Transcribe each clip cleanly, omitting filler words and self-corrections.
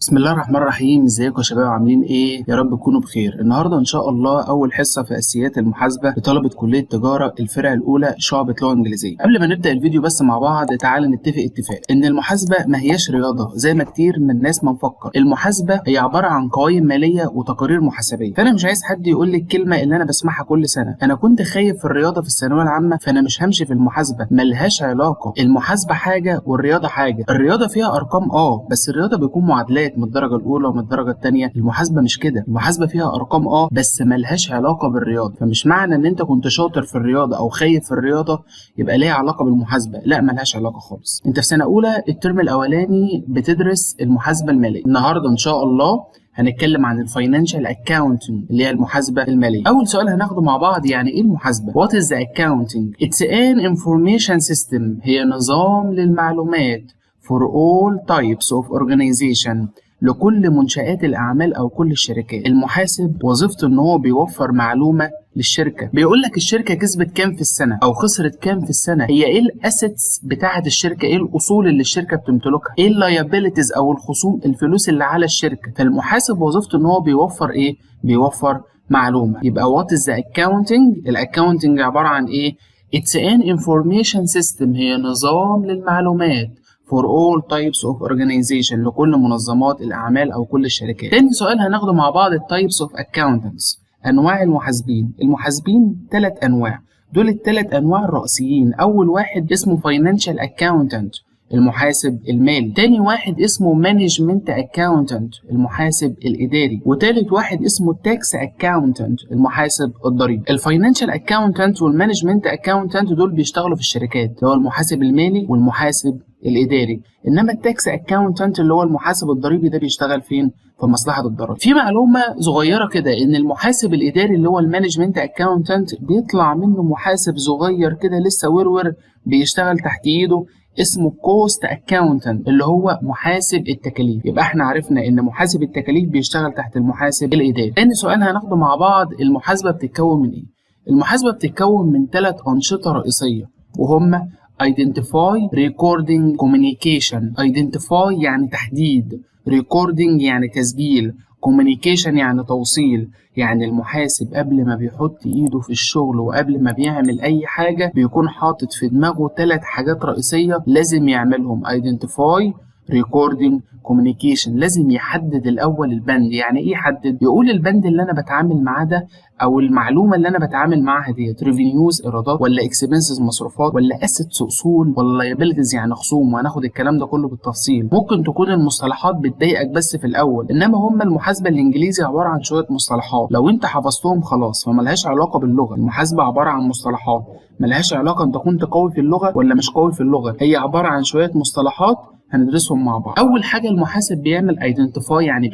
بسم الله الرحمن الرحيم. ازيكم يا شباب؟ عاملين ايه؟ يا رب تكونوا بخير. النهارده ان شاء الله اول حصة في اساسيات المحاسبة لطلبه كليه تجارة الفرع الاولى شعبة لغة انجليزيه. قبل ما نبدا الفيديو بس مع بعض، تعالى نتفق اتفاق ان المحاسبة ما هياش رياضة زي ما كتير من الناس ما مفكر. المحاسبة هي عبارة عن قوائم ماليه وتقارير محاسبيه. فانا مش عايز حد يقول لي الكلمة اللي انا بسمعها كل سنه: انا كنت خايب في الرياضة في الثانوية العامة فانا مش همشي في المحاسبه. ملهاش علاقه، المحاسبة حاجة والرياضة حاجه. الرياضة فيها ارقام بس الرياضة بيكون معادلات من الدرجة الاولى ومن الدرجة الثانيه. المحاسبة مش كده، المحاسبة فيها ارقام بس ملهاش علاقة بالرياضه. فمش معنى ان انت كنت شاطر في الرياضة او خايب في الرياضة يبقى ليها علاقة بالمحاسبه، لا، ملهاش علاقة خالص. انت في سنة اولى الترم الاولاني بتدرس المحاسبة الماليه. النهارده ان شاء الله هنتكلم عن ال financial accounting اللي هي المحاسبة الماليه. اول سؤال هناخده مع بعض: يعني ايه المحاسبه؟ What is the accounting؟ It's an information system، هي نظام للمعلومات، for all types of organization، لكل منشآت الأعمال أو كل الشركات. المحاسب وظيفته إن هو بيوفر معلومة للشركة، بيقول لك الشركة كسبت كام في السنة أو خسرت كام في السنة، هي إيه ال assets بتاعة الشركة، إيه الأصول اللي الشركة بتمتلكها، إيه ال liabilities أو الخصوم، الفلوس اللي على الشركة. فالمحاسب وظيفته إن هو بيوفر إيه؟ بيوفر معلومة. يبقى what is the accounting؟ ال accounting عبارة عن إيه؟ It's an information system، هي نظام للمعلومات، for all types of organization، لكل منظمات الأعمال أو كل الشركات. تاني سؤال هناخده مع بعض: types of accountants، أنواع المحاسبين. المحاسبين ثلاث أنواع، دول الثلاث أنواع الرئيسيين. أول واحد اسمه financial accountant، المحاسب المالي. تاني واحد اسمه management accountant، المحاسب الإداري. وتالت واحد اسمه tax accountant، المحاسب الضريبي. ال financial accountant وال management accountant دول بيشتغلوا في الشركات، اللي هو المحاسب المالي والمحاسب الاداري. انما ال tax accountant اللي هو المحاسب الضريبي ده بيشتغل فين؟ في مصلحة الضرائب. في معلومة صغيرة كده ان المحاسب الاداري اللي هو ال management accountant بيطلع منه محاسب صغير كده لسه ورور بيشتغل تحت ايده اسمه cost accountant، اللي هو محاسب التكاليف. يبقى احنا عرفنا ان محاسب التكاليف بيشتغل تحت المحاسب الاداري. تاني سؤال هناخده مع بعض: المحاسبة بتتكون من ايه؟ المحاسبة بتتكون من ثلاث انشطة رئيسية وهم identify، recording، communication. identify يعني تحديد، recording يعني تسجيل، communication يعني توصيل. يعني المحاسب قبل ما بيحط ايده في الشغل وقبل ما بيعمل اي حاجة بيكون حاطط في دماغه ثلاث حاجات رئيسية لازم يعملهم: identify، recording، communication. لازم يحدد الاول البند. يعني ايه يحدد؟ يقول البند اللي انا بتعامل معاه ده او المعلومة اللي انا بتعامل معاها ديت revenues ايرادات، ولا expenses مصروفات، ولا assets اصول، ولا liabilities يعني خصوم. وهناخد الكلام ده كله بالتفصيل. ممكن تكون المصطلحات بتضايقك بس في الاول، انما هم المحاسبة الانجليزي عبارة عن شوية مصطلحات لو انت حفظتهم خلاص، فملهاش علاقة باللغه. المحاسبة عبارة عن مصطلحات، ملهاش علاقة انت كنت قوي في اللغة ولا مش قوي في اللغه، هي عبارة عن شوية مصطلحات هندرسهم مع بعض. اول حاجة المحاسب بيعمل identify، يعني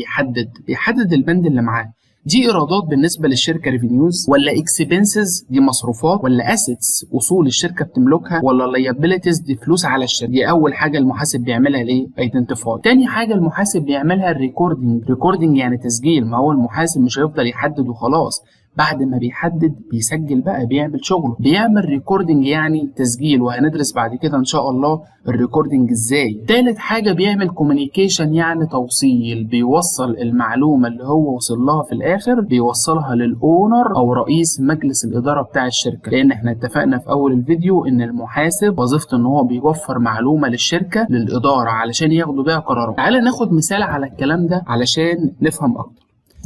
بيحدد البند اللي معاه دي ايرادات بالنسبة للشركة revenues، ولا expenses دي مصروفات، ولا assets اصول الشركة بتملكها، ولا liabilities دي فلوس على الشركه. دي اول حاجة المحاسب بيعملها، الايه؟ identify. تاني حاجة المحاسب بيعملها ال recording. recording يعني تسجيل. ما هو المحاسب مش هيفضل يحدد وخلاص، بعد ما بيحدد بيسجل بقى، بيعمل شغله، بيعمل recording يعني تسجيل، وهندرس بعد كده ان شاء الله ال recording ازاي. تالت حاجة بيعمل communication يعني توصيل، بيوصل المعلومة اللي هو وصل لها في الاخر، بيوصلها لل owner او رئيس مجلس الادارة بتاع الشركه، لان احنا اتفقنا في اول الفيديو ان المحاسب وظيفته ان هو بيوفر معلومة للشركه، للاداره، علشان ياخدوا بيها قرارات. تعالى ناخد مثال على الكلام ده علشان نفهم اكتر.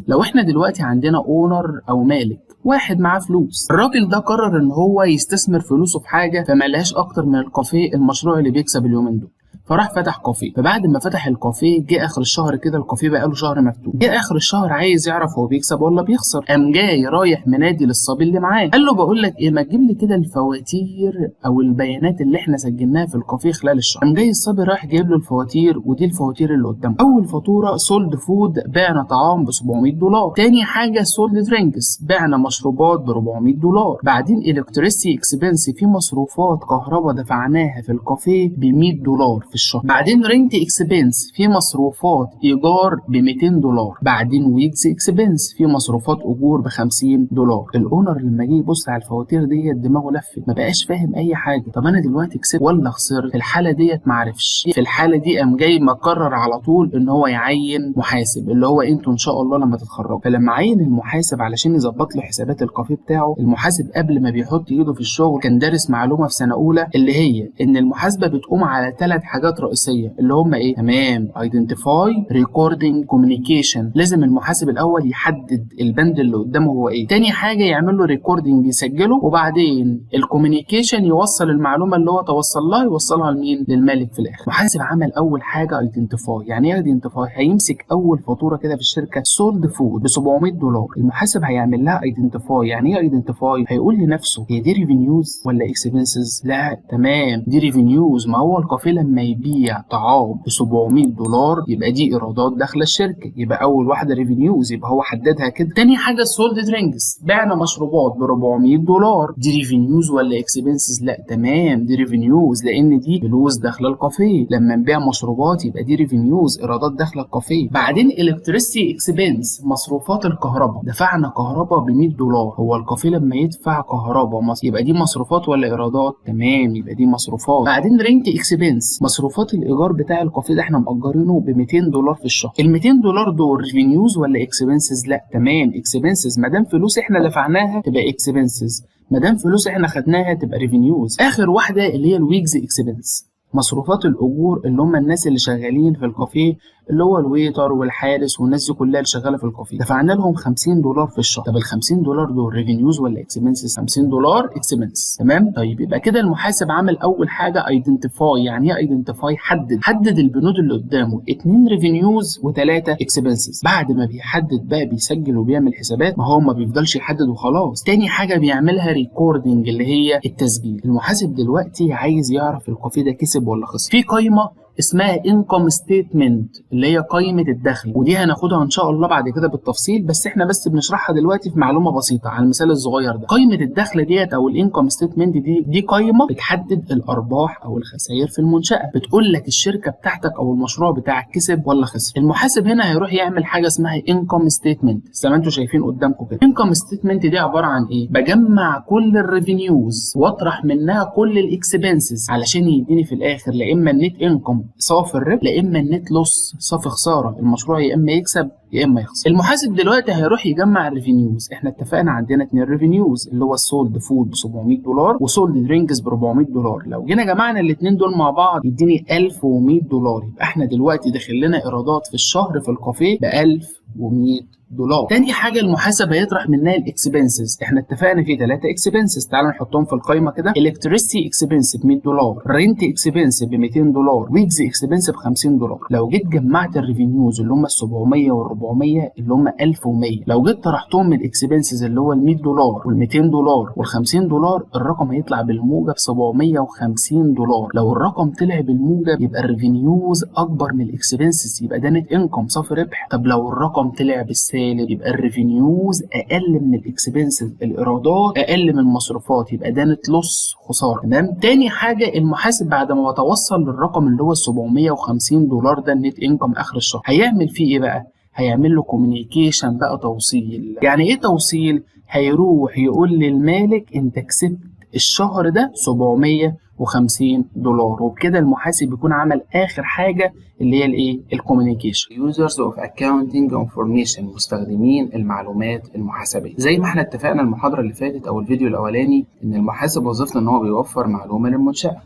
لو احنا دلوقتي عندنا owner او مالك، واحد معاه فلوس، الراجل ده قرر ان هو يستثمر فلوسه في حاجة فما لهاش اكتر من الكافيه، المشروع اللي بيكسب اليومين دول. فراح فتح كافيه. فبعد ما فتح الكافيه جه اخر الشهر كده، الكافيه بقاله شهر مفتوح، جه اخر الشهر عايز يعرف هو بيكسب ولا بيخسر. قام جاي رايح منادي للصبي اللي معاه، قال له: بقول لك ايه، ما تجيب لي كده الفواتير او البيانات اللي احنا سجلناها في الكافيه خلال الشهر. قام جاي الصبي رايح جايب له الفواتير، ودي الفواتير اللي قدامه. اول فاتورة sold food، بعنا طعام ب 700 دولار. تاني حاجة sold drinks، بعنا مشروبات ب 400 دولار. بعدين electricity expense، في مصروفات كهرباء دفعناها في الكافيه ب 100 دولار في الشهر. بعدين rent expense، في مصروفات ايجار ب 200 دولار. بعدين wages expense، في مصروفات اجور ب 50 دولار. ال owner لما جه يبص على الفواتير ديت دماغه لفت، ما بقاش فاهم اي حاجه. طب انا دلوقتي كسبت ولا خسرت؟ في الحالة ديت ما عرفش. في الحالة دي قام جاي مقرر على طول ان هو يعين محاسب، اللي هو انتوا ان شاء الله لما تتخرجوا. فلما عين المحاسب علشان يظبط له حسابات الكافيه بتاعه، المحاسب قبل ما بيحط ايده في الشغل كان دارس معلومة في سنة اولى، اللي هي ان المحاسبة بتقوم على ثلاث حاجات رئيسيه، اللي هم ايه؟ تمام، identify، recording، communication. لازم المحاسب الاول يحدد البند اللي قدامه هو ايه، تاني حاجة يعمل له recording يسجله، وبعدين ال communication يوصل المعلومة اللي هو توصل لها، يوصلها لمين؟ للمالك في الاخر. محاسب عمل اول حاجة identify. يعني ايه identify؟ هيمسك اول فاتورة كده في الشركه، sold food ب 700 دولار. المحاسب هيعمل لها identify. يعني ايه identify؟ هيقول لنفسه هي دي revenues ولا expenses؟ لا، تمام، دي revenues. ما هو الكافيه لما يبيع طعام ب 700 دولار يبقى دي ايرادات داخله الشركه، يبقى اول واحدة revenues، يبقى هو حددها كده. تاني حاجة sold drinks، بعنا مشروبات ب 400 دولار، دي revenues ولا expenses؟ لا، تمام، دي revenues، لان دي فلوس داخله الكافيه. لما نبيع مشروبات يبقى دي revenues، ايرادات داخله الكافيه. بعدين electricity expense، مصروفات الكهرباء، دفعنا كهرباء ب 100 دولار. هو الكافيه لما يدفع كهرباء يبقى دي مصروفات ولا ايرادات؟ تمام، يبقى دي مصروفات. بعدين rent expense، مصروفات الايجار بتاع الكافيه ده، احنا مأجرينه ب 200 دولار في الشهر. ال 200 دولار دول revenues ولا expenses؟ لا، تمام، expenses. ما دام فلوس احنا دفعناها تبقى expenses، ما دام فلوس احنا خدناها تبقى revenues. اخر واحدة اللي هي ال wages expense، مصروفات الاجور، اللي هم الناس اللي شغالين في الكافيه، اللي هو ال waiter والحارس والناس دي كلها اللي شغالة في الكافيه، دفعنا لهم 50 دولار في الشهر. طب ال 50 دولار دول revenues ولا expenses؟ 50 دولار expense. تمام. طيب، يبقى كده المحاسب عمل اول حاجة identify. يعني ايه identify؟ حدد، حدد البنود اللي قدامه، اتنين revenues وثلاثة expenses. بعد ما بيحدد بقى بيسجل وبيعمل حسابات، ما هو ما بيفضلش يحدد وخلاص. تاني حاجة بيعملها recording، اللي هي التسجيل. المحاسب دلوقتي عايز يعرف الكافيه ده كسب ولا خسر. في قايمة اسمها income statement، اللي هي قائمة الدخل، ودي هناخدها ان شاء الله بعد كده بالتفصيل، بس احنا بس بنشرحها دلوقتي في معلومة بسيطة على المثال الصغير ده. قائمة الدخل ديت او ال income statement دي قائمة بتحدد الارباح او الخسائر في المنشأة، بتقول لك الشركة بتاعتك او المشروع بتاعك كسب ولا خسر. المحاسب هنا هيروح يعمل حاجة اسمها income statement، زي ما انتم شايفين قدامكم كده. income statement دي عبارة عن ايه؟ بجمع كل ال revenues واطرح منها كل ال expenses علشان يديني في الاخر لا اما ال net income صافي الربح، لا اما ال net loss صافي خساره. المشروع يا اما يكسب يا اما يخسر. المحاسب دلوقتي هيروح يجمع ال revenues. احنا اتفقنا عندنا اتنين revenues، اللي هو ال sold food ب 700 دولار و sold drinks ب 400 دولار. لو جينا جمعنا الاثنين دول مع بعض يديني 1100 دولار. يبقى احنا دلوقتي داخل لنا ايرادات في الشهر في الكافيه ب 1100 دولار. تاني حاجة المحاسب هيطرح منها ال expenses. احنا اتفقنا في ثلاثة expenses، تعالوا نحطهم في القايمة كده: electricity expense ب 100 دولار، rent expense ب 200 دولار، wages expense ب 50 دولار. لو جيت جمعت ال revenues اللي هم ال 700 وال 400 اللي هم 1100، لو جيت طرحتهم من ال expenses اللي هو ال 100 دولار وال 200 دولار وال 50 دولار، الرقم هيطلع بالموجب 750 دولار. لو الرقم طلع بالموجب يبقى ال revenues اكبر من ال expenses، يبقى ده net income صافي ربح. طب لو الرقم طلع بالسالب يبقى ال revenues اقل من ال expenses، الايرادات اقل من المصروفات، يبقى ده net loss خساره. تمام. تاني حاجة المحاسب بعد ما بتوصل للرقم اللي هو 750 دولار ده ال net income اخر الشهر، هيعمل فيه ايه بقى؟ هيعمل له communication بقى، توصيل. يعني ايه توصيل؟ هيروح يقول للمالك انت كسبت الشهر ده 750 دولار. وبكده المحاسب يكون عمل اخر حاجة اللي هي الايه؟ ال communication. users of accounting information، مستخدمين المعلومات المحاسبيه. زي ما احنا اتفقنا المحاضرة اللي فاتت او الفيديو الاولاني ان المحاسب وظيفته ان هو بيوفر معلومة للمنشاه،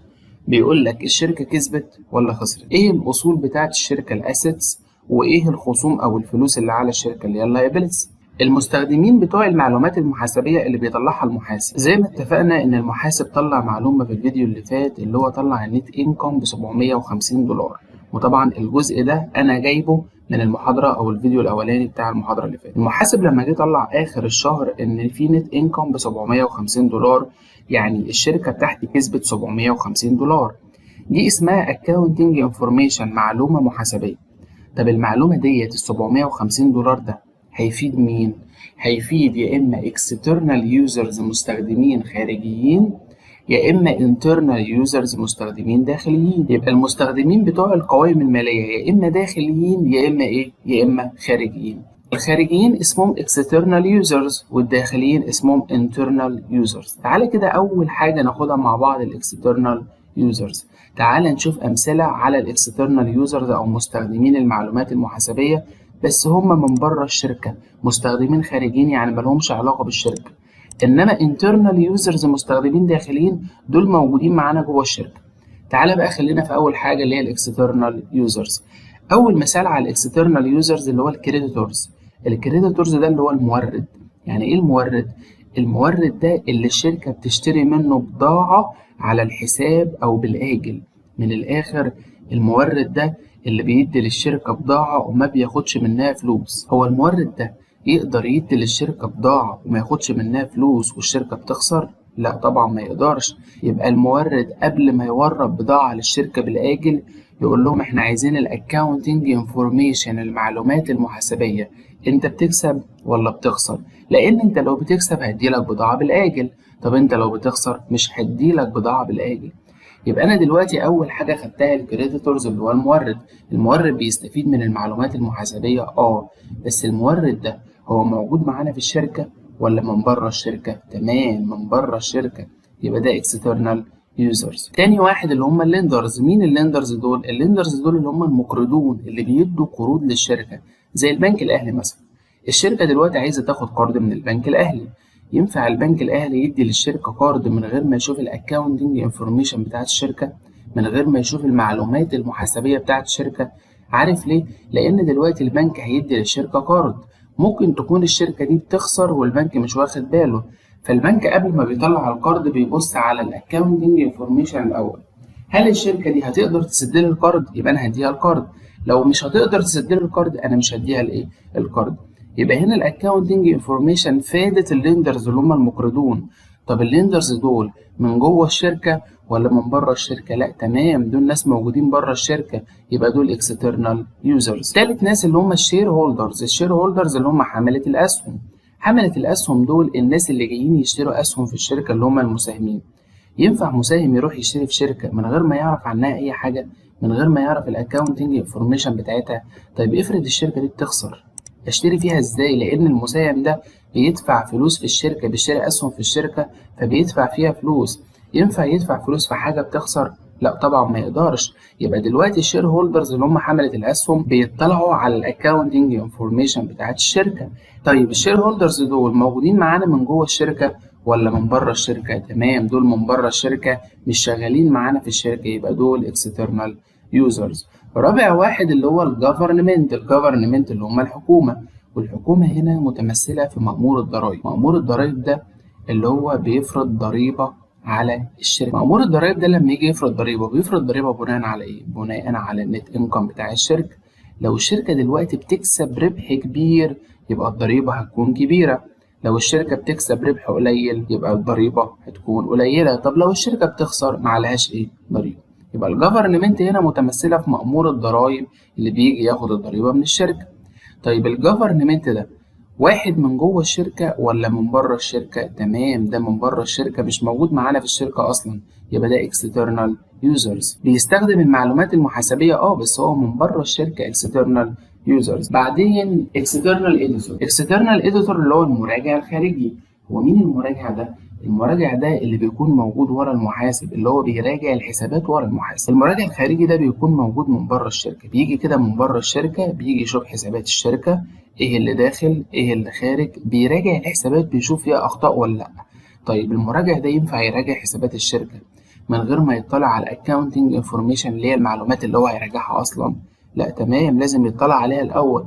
بيقول لك الشركة كسبت ولا خسرت، ايه الاصول بتاعه الشركة ال assets، وايه الخصوم او الفلوس اللي على الشركة اللي هي ال liabilities. المستخدمين بتوع المعلومات المحاسبية اللي بيطلعها المحاسب، زي ما اتفقنا ان المحاسب طلع معلومة في الفيديو اللي فات، اللي هو طلع ال net income ب 750 دولار، وطبعا الجزء ده انا جايبه من المحاضرة او الفيديو الاولاني بتاع المحاضرة اللي فاتت. المحاسب لما جه طلع اخر الشهر ان في net income ب 750 دولار، يعني الشركة بتاعتي كسبت 750 دولار. دي اسمها accounting information، معلومة محاسبية. طب المعلومة ديت ال 750 دولار ده هيفيد مين؟ هيفيد يا إما external users، مستخدمين خارجيين، يا اما internal users مستخدمين داخليين. يبقى المستخدمين بتوع القوائم المالية يا اما داخليين يا اما ايه؟ يا اما خارجيين. الخارجيين اسمهم external users والداخليين اسمهم internal users. تعالى كده اول حاجة ناخدها مع بعض ال external users. تعالى نشوف امثلة على ال external users او مستخدمين المعلومات المحاسبيه، بس هم من بره الشركه، مستخدمين خارجيين يعني مالهمش علاقة بالشركه. انما internal users مستخدمين داخليين، دول موجودين معانا جوه الشركه. تعالى بقى خلينا في اول حاجة اللي هي ال external users. اول مثال على ال external users اللي هو ال creditors. ال creditors ده اللي هو المورد. يعني ايه المورد؟ المورد ده اللي الشركة بتشتري منه بضاعة على الحساب او بالاجل. من الاخر المورد ده اللي بيدي للشركة بضاعة وما بياخدش منها فلوس. هو المورد ده يقدر يدي للشركة بضاعة وما ياخدش منها فلوس والشركة بتخسر؟ لا طبعا ما يقدرش. يبقى المورد قبل ما يورد بضاعة للشركة بالآجل يقول لهم احنا عايزين ال accounting information، المعلومات المحاسبية، انت بتكسب ولا بتخسر؟ لان انت لو بتكسب هديلك بضاعة بالآجل، طب انت لو بتخسر مش هديلك بضاعة بالآجل. يبقى انا دلوقتي اول حاجة خدتها ال creditors اللي هو المورد. المورد بيستفيد من المعلومات المحاسبيه، بس المورد ده هو موجود معانا في الشركة ولا من بره الشركه؟ تمام، من بره الشركه، يبقى ده external users. تاني واحد اللي هم ال lenders. مين ال lenders دول؟ ال lenders دول اللي هم المقرضون، اللي بيدوا قروض للشركه، زي البنك الاهلي مثلا. الشركة دلوقتي عايزه تاخد قرض من البنك الاهلي. ينفع البنك الاهلي يدي للشركة قرض من غير ما يشوف ال accounting information بتاعت الشركه، من غير ما يشوف المعلومات المحاسبيه بتاعت الشركه؟ عارف ليه؟ لان دلوقتي البنك هيدي للشركة قرض، ممكن تكون الشركة دي بتخسر والبنك مش واخد باله. فالبنك قبل ما بيطلع القرض بيبص على ال accounting information الاول. هل الشركة دي هتقدر تسد لي القرض؟ يبقى انا هديها القرض. لو مش هتقدر تسد لي القرض انا مش هديها الايه؟ القرض. يبقى هنا ال accounting information فادت ال lenders اللي هم المقرضون. طب ال lenders دول من جوه الشركة ولا من بره الشركه؟ لا تمام، دول ناس موجودين بره الشركه، يبقى دول external users. تالت ناس اللي هم ال shareholders. ال shareholders اللي هم حمله الاسهم. حمله الاسهم دول الناس اللي جايين يشتروا اسهم في الشركه، اللي هم المساهمين. ينفع مساهم يروح يشتري في شركة من غير ما يعرف عنها اي حاجه، من غير ما يعرف ال accounting information بتاعتها؟ طيب افرض الشركة دي بتخسر، اشتري فيها ازاي؟ لان المساهم ده بيدفع فلوس في الشركه، بيشتري اسهم في الشركة فبيدفع فيها فلوس. ينفع يدفع فلوس في حاجة بتخسر؟ لا طبعا ما يقدرش. يبقى دلوقتي ال shareholders اللي هم حمله الاسهم بيطلعوا على ال accounting information بتاعت الشركه. طيب ال shareholders دول موجودين معانا من جوه الشركة ولا من بره الشركه؟ تمام، دول من بره الشركه، مش شغالين معانا في الشركه، يبقى دول external users. رابع واحد اللي هو ال government. ال government اللي هم الحكومة، والحكومة هنا متمثلة في مأمور الضرائب. مأمور الضرائب ده اللي هو بيفرض ضريبة على الشركة. مأمور الضرائب ده لما يجي يفرض ضريبة بيفرض ضريبة بناء على إيه؟ بناء على ال net income بتاع الشركة. لو الشركة دلوقتي بتكسب ربح كبير يبقى الضريبة هتكون كبيرة، لو الشركة بتكسب ربح قليل يبقى الضريبة هتكون قليلة. طب لو الشركة بتخسر ما عليهاش إيه؟ ضريبة. يبقى ال government هنا متمثلة في مأمور الضرائب اللي بيجي ياخد الضريبة من الشركة. طيب ال government ده واحد من جوه الشركة ولا من بره الشركة؟ تمام، ده من بره الشركة، مش موجود معانا في الشركة أصلا، يبقى ده external users. بيستخدم المعلومات المحاسبية بس هو من بره الشركة، external users. بعدين external auditor. external auditor اللي هو المراجع الخارجي. هو مين المراجع ده؟ المراجع ده اللي بيكون موجود ورا المحاسب، اللي هو بيراجع الحسابات ورا المحاسب. المراجع الخارجي ده بيكون موجود من بره الشركة، بيجي كده من بره الشركة، بيجي يشوف حسابات الشركة، ايه اللي داخل ايه اللي خارج، بيراجع الحسابات بيشوف فيها اخطاء ولا لا. طيب المراجع ده ينفع يراجع حسابات الشركة من غير ما يطلع على ال accounting information اللي هي المعلومات اللي هو هيراجعها اصلا؟ لا تمام، لازم يطلع عليها الاول.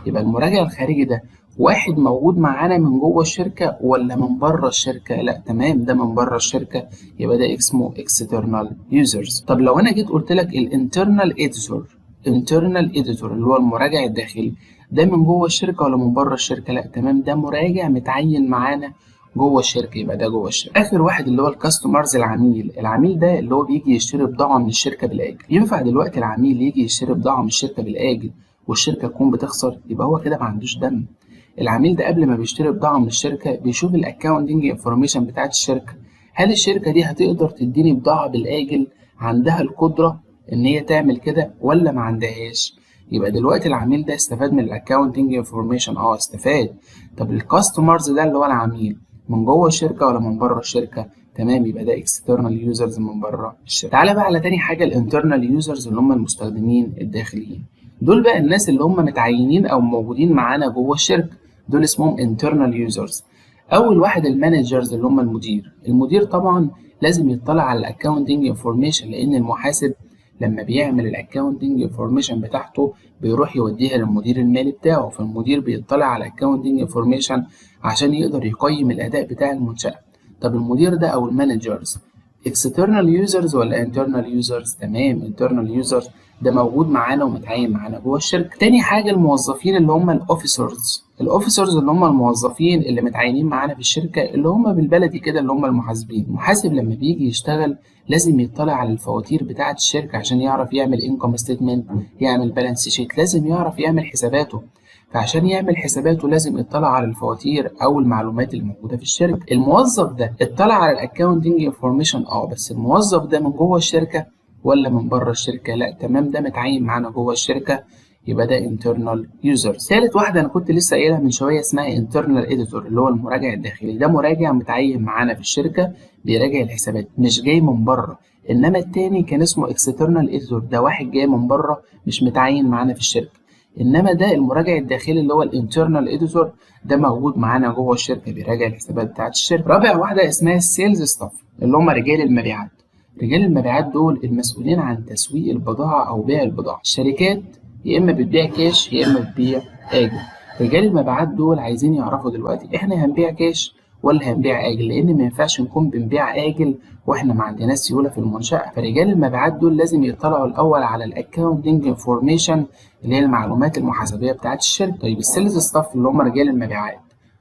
يبقى المراجع الخارجي ده واحد موجود معانا من جوه الشركة ولا من بره الشركة؟ لا تمام، ده من بره الشركة، يبقى ده اسمه external users. طب لو انا جيت قلت لك ال internal auditor، internal auditor اللي هو المراجع الداخلي، ده من جوه الشركة ولا من بره الشركة؟ لا تمام، ده مراجع متعين معانا جوه الشركة، يبقى ده جوه الشركة. آخر واحد اللي هو ال customers، العميل. العميل ده اللي هو بيجي يشتري بضاعة من الشركة بالآجل. ينفع دلوقتي العميل يجي يشتري بضاعة من الشركة بالآجل والشركة تكون بتخسر؟ يبقى هو كده ما عندوش دم. العميل ده قبل ما بيشتري بضاعة من الشركة بيشوف ال accounting information بتاعت الشركة، هل الشركة دي هتقدر تديني بضاعة بالاجل؟ عندها القدرة ان هي تعمل كده ولا ما عندهاش؟ يبقى دلوقتي العميل ده استفاد من ال accounting information؟ اه استفاد. طب ال customers ده اللي هو العميل من جوه الشركة ولا من بره الشركه؟ تمام، يبقى ده external users من بره الشركه. تعالى بقى على تاني حاجه، ال internal users اللي هم المستخدمين الداخليين. دول بقى الناس اللي هم متعينين او موجودين معانا جوه الشركه، دول اسمهم internal users. اول واحد ال managers اللي هم المدير. المدير طبعا لازم يطلع على ال accounting information، لان المحاسب لما بيعمل ال accounting information بتاعته بيروح يوديها للمدير المالي بتاعه، فالمدير بيطلع على ال accounting information عشان يقدر يقيم الاداء بتاع المنشأة. طب المدير ده او ال managers external users ولا internal users؟ تمام، internal users، ده موجود معانا ومتعين معانا جوه الشركه. تاني حاجة الموظفين اللي هم ال officers. ال officers اللي هم الموظفين اللي متعينين معانا في الشركه، اللي هم بالبلدي كده اللي هم المحاسبين. المحاسب لما بيجي يشتغل لازم يطلع على الفواتير بتاعه الشركة عشان يعرف يعمل income statement، يعمل balance sheet، لازم يعرف يعمل حساباته. فعشان يعمل حساباته لازم يطلع على الفواتير او المعلومات اللي موجودة في الشركه. الموظف ده اطلع على ال accounting information؟ اه، بس الموظف ده من جوه الشركة ولا من بره الشركه؟ لا تمام، ده متعين معانا جوه الشركه، يبقى ده internal users. ثالث واحدة انا كنت لسه قايلها من شوية اسمها internal auditor اللي هو المراجع الداخلي. ده مراجع متعين معانا في الشركة بيراجع الحسابات، مش جاي من بره. انما التاني كان اسمه external auditor، ده واحد جاي من بره مش متعين معانا في الشركه. انما ده المراجع الداخلي اللي هو ال internal auditor، ده موجود معانا جوه الشركة بيراجع الحسابات بتاعت الشركه. رابع واحدة اسمها ال sales staff اللي هم رجال المبيعات. رجال المبيعات دول المسؤولين عن تسويق البضاعة او بيع البضاعه. الشركات يا اما بتبيع كاش يا اما بتبيع آجل. رجال المبيعات دول عايزين يعرفوا دلوقتي احنا هنبيع كاش ولا هنبيع آجل، لأن ما ينفعش نكون بنبيع آجل واحنا ما عندناش سيولة في المنشأة. فرجال المبيعات دول لازم يطلعوا الأول على ال accounting information اللي هي المعلومات المحاسبية بتاعت الشركة. طيب ال sales staff اللي هم رجال المبيعات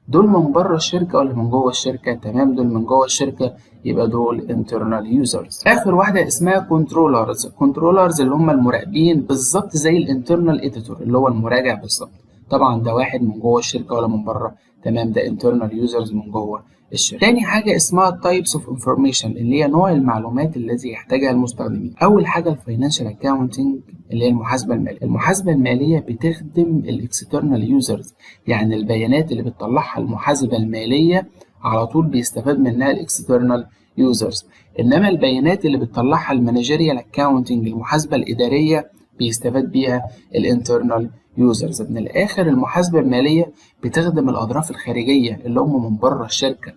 دول من بره الشركة ولا من جوه الشركة؟ تمام، دول من جوه الشركة، يبقى دول internal users. آخر واحدة اسمها controllers. controllers اللي هم المراقبين، بالظبط زي ال internal auditor اللي هو المراجع بالظبط. طبعا ده واحد من جوه الشركة ولا من بره؟ تمام، ده internal users من جوه الشركة. تاني حاجة اسمها types of information اللي هي نوع المعلومات الذي يحتاجها المستخدمين. أول حاجة ال financial accounting اللي هي المحاسبة المالية. المحاسبة المالية بتخدم ال external users، يعني البيانات اللي بتطلعها المحاسبة المالية على طول بيستفاد منها ال external users. انما البيانات اللي بتطلعها ال managerial accounting، المحاسبة الإدارية، بيستفاد بيها ال internal users. من الآخر المحاسبة المالية بتخدم الأطراف الخارجية اللي هم من بره الشركة،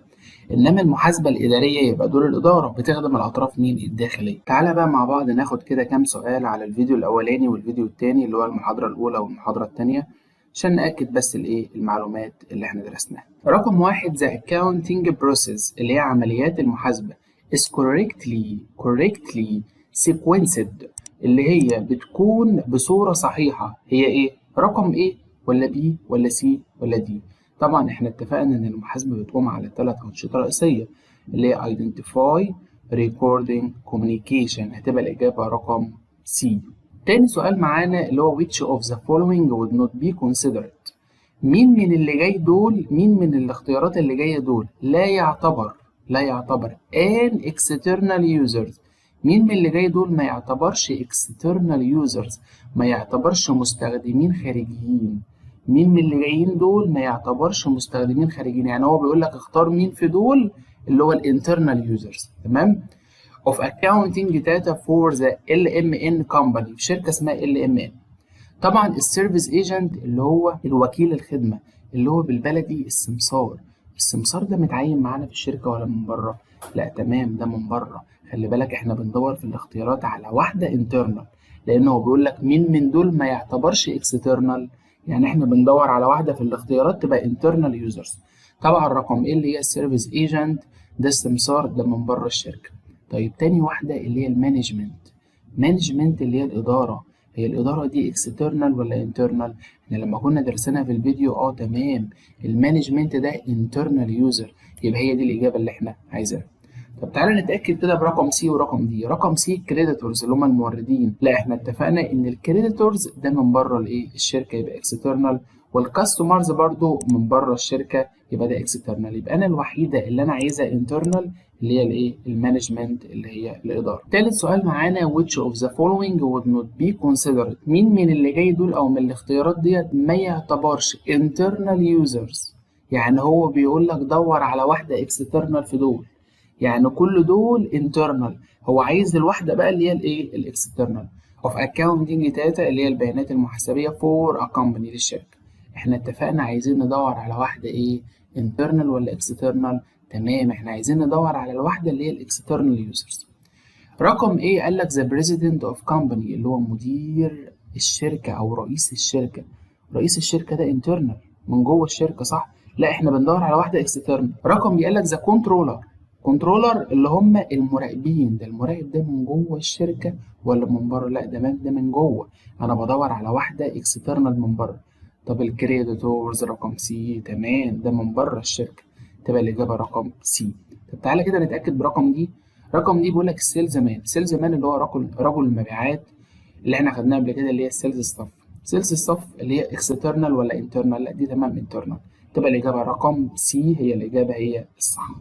إنما المحاسبة الإدارية يبقى دور الإدارة بتخدم الأطراف مين؟ الداخلية. تعالى بقى مع بعض ناخد كده كام سؤال على الفيديو الأولاني والفيديو التاني اللي هو المحاضرة الأولى والمحاضرة التانية عشان نأكد بس الإيه؟ المعلومات اللي إحنا درسناها. رقم 1، the accounting process اللي هي عمليات المحاسبة is correctly sequenced اللي هي بتكون بصورة صحيحة هي إيه؟ رقم A ولا B ولا C ولا D؟ طبعا احنا اتفقنا ان المحاسبة بتقوم على ثلاث أنشطة رئيسية اللي هي identify، recording، communication. هتبقى الإجابة رقم C. تاني سؤال معانا اللي هو which of the following would not be considered، مين من اللي جاي دول، مين من الاختيارات اللي جاية دول لا يعتبر an external users؟ مين من اللي جاي دول ما يعتبرش external users، ما يعتبرش مستخدمين خارجيين؟ مين من اللي جايين دول ما يعتبرش مستخدمين خارجيين؟ يعني هو بيقول لك اختار مين في دول اللي هو ال internal users، تمام، of accounting data for the LMN company، في شركة اسمها LMN. طبعا ال service agent اللي هو الوكيل الخدمة اللي هو بالبلدي السمسار. السمسار ده متعين معانا في الشركة ولا من بره؟ لا تمام، ده من بره. خلي بالك احنا بندور في الاختيارات على واحدة internal، لأنه هو بيقول لك مين من دول ما يعتبرش external، يعني احنا بندور على واحدة في الاختيارات تبقى internal users. طبعا رقم A اللي هي ال service agent ده السمسار، ده من بره الشركة. طيب تاني واحدة اللي هي ال management. management اللي هي الإدارة، هي الإدارة دي external ولا internal؟ احنا لما كنا درسناها في الفيديو، تمام، ال management ده internal user، يبقى هي دي الإجابة اللي احنا عايزينها. طب تعالى نتأكد كده برقم C ورقم D. رقم C creditors اللي هم الموردين، لا احنا اتفقنا ان ال creditors ده من بره الايه؟ الشركة، يبقى external. وال customers برضو من بره الشركة، يبقى ده external. يبقى انا الوحيدة اللي انا عايزها internal اللي هي الايه؟ ال management، اللي هي الاداره. تالت سؤال معانا: which of the following would not be considered، مين من اللي جاي دول او من الاختيارات ديت ما يعتبرش internal users؟ يعني هو بيقول لك دور على واحدة external في دول، يعني كل دول internal، هو عايز الواحدة بقى اللي هي الايه؟ ال external of accounting data، اللي هي البيانات المحاسبيه، for a company، للشركه. احنا اتفقنا عايزين ندور على واحدة ايه؟ internal ولا external؟ تمام، احنا عايزين ندور على الواحدة اللي هي ال external users. رقم A قال لك the president of company، اللي هو مدير الشركة او رئيس الشركه. رئيس الشركة ده internal، من جوه الشركه، صح؟ لا، احنا بندور على واحدة external. رقم B قال لك the controller. controller اللي هم المراقبين، ده المراقب ده من جوه الشركة ولا من بره؟ لا، ده من جوه، انا بدور على واحدة external من بره. طب ال creditors رقم C، تمام، ده من بره الشركه، تبقى الاجابة رقم C. طب تعالى كده نتاكد برقم D. رقم D بيقول لك ال salesman. salesman اللي هو رجل المبيعات اللي احنا خدناها قبل كده، اللي هي ال sales staff. sales staff اللي هي external ولا internal؟ لا، دي تمام internal، تبقى الاجابة رقم C هي الاجابة هي الصح.